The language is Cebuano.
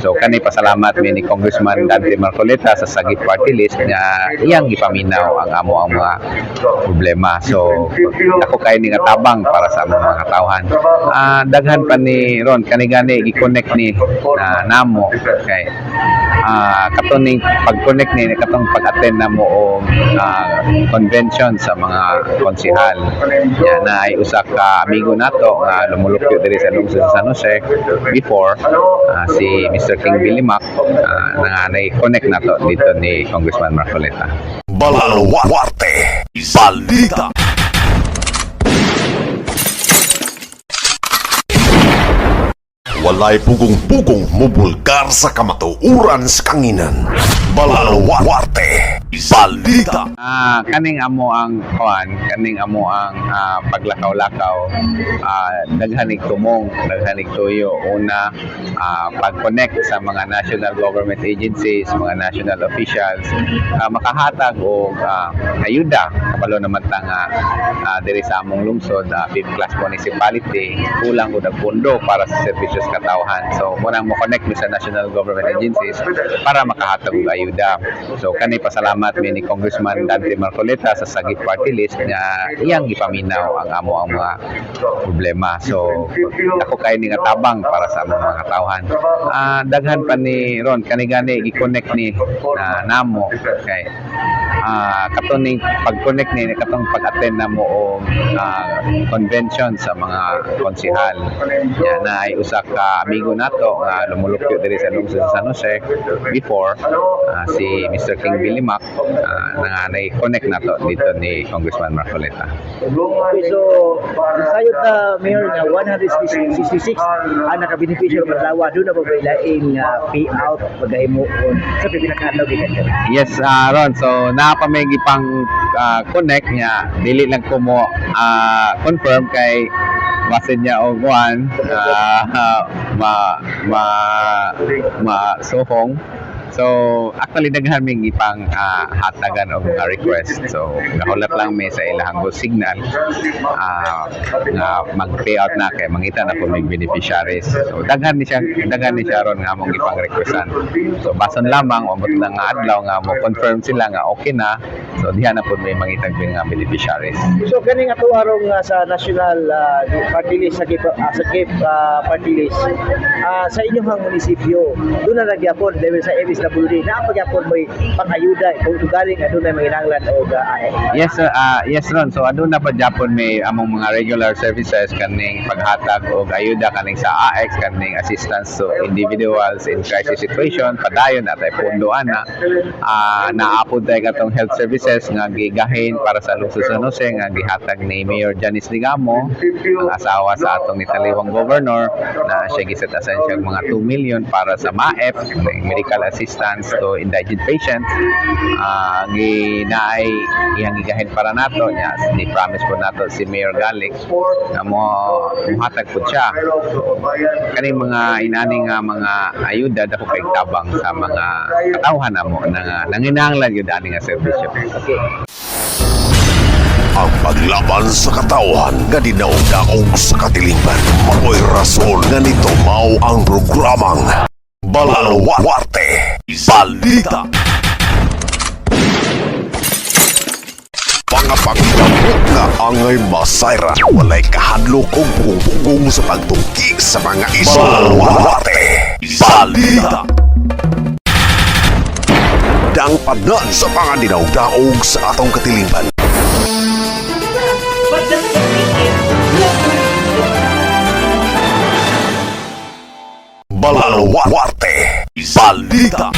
So kani pasalamat mi ni Congressman Dante Marcoleta sa Sagip Party List nga iyang gipaminaw ang amo ang mga problema. So ako kay ni nga tabang para sa among mga katawhan. Daghan pa ni ron, kani gani gi-connect ni na namo kay katong ning pag-connect ni katong pag-attend namo og convention sa mga konsehal. Ya na ay usa ka amigo nato nga lumulupyo diri sa lungsod sa San Jose before, si Mr. King Bilimac, nga na-connect nato dito ni Congressman Marcoleta. Baluarte Balita. Walay pugong-pugong mubulgar sa kamatuoran sa kanginan. Baluarte Balita. Kaning amo ang kuan, kaning amo ang paglakaw-lakaw, daghan ig tumong, daghan ig tuyo. Una, pag-connect sa mga national government agencies, mga national officials, makahatag og ayuda. Kabalo naman ta nga diri sa among lungsod, fifth class municipality, kulang gud ang pondo para sa serbisyo sa katawhan. So, mao nang mo connect mi sa national government agencies para makahatag og ayuda. So, kani pasalamat mi ni Congressman Dante Marcoleta sa Sagip Party List nga iyang gipaminaw ang amo ang mga problema. So, ako kay ni nga tabang para sa among mga katawhan. Daghan pa ni ron, kani gani gi-connect ni na namo kay katong ning pag-connect ni katong pag-attend namo og convention sa mga konsehal. Ya na ay usa ka amigo nato nga lumulupyo diri sa lungsod sa San Jose before, si Mr. King Bilimac, nga na-connect nato dito ni Congressman Marcoleta. Okay, so sayot na, Mayor, nga 166 ang nakabenepisyo ng adlaw, duna ba may laing payout pagkahimuon sa pipila ka adlaw gikan ka? Yes, Ron. So, naa pa may gipang connect niya. Dili lang ko mo confirm kay basin niya og kuan ma ma ma suhong. So, actually daghan ming ipang hatagan og mga request. So, nahulat lang mi sa ilahang go signal nga mag-pay out na kay mangita na po may beneficiaries. So, daghan ni siya ron nga among ipang requestan. So, bason lamang uabot lang nga adlaw nga mo confirm sila nga okay na. So, diha na po may mangitag nga beneficiaries. So kaning ato arong sa national party list sa Cape party list sa inyong munisipyo, duna na gyapon level sa MSWD naa pa gyapon mo'y pang-ayuda kung ugaling adunay manginahanglan og AE? Yes, sir. Yes, Ron. So aduna pa japon may among mga regular services kaning paghatag og ayuda kaning sa AX, kaning assistance to individuals in crisis situation, padayon atay pondo ana. Naapod tay katong health services nga gigahin para sa lungsod sa San Jose nga gihatag ni Mayor Janice Degamo, ang asawa sa atong nitaliwang governor, na siya gisetasan siya mga 2 million para sa MAEP, medical assistance to indigent patients. Gi naay iyang gigahin para nato niya, ni promise po nato si Mayor Galic nga mo muhatag po siya. So, kaning mga inani nga mga ayuda, dako kay tabang sa mga katawhan namo na nga nanginahanglan gyud ani nga serbisyo. Okay. Ang paglaban sa katawhan nga dinaog-daog sa katilingban. Mao'y rason nga nito mao ang programang Baluarte Balita. Pangapangdamot nga angay masayra, walay kahadlok og pugong sa pagtungki sa mga iso. Baluarte Balita. Dang panan sa mga dinaog-daog sa atong katilingban. But the thing is, Baluarte Balita.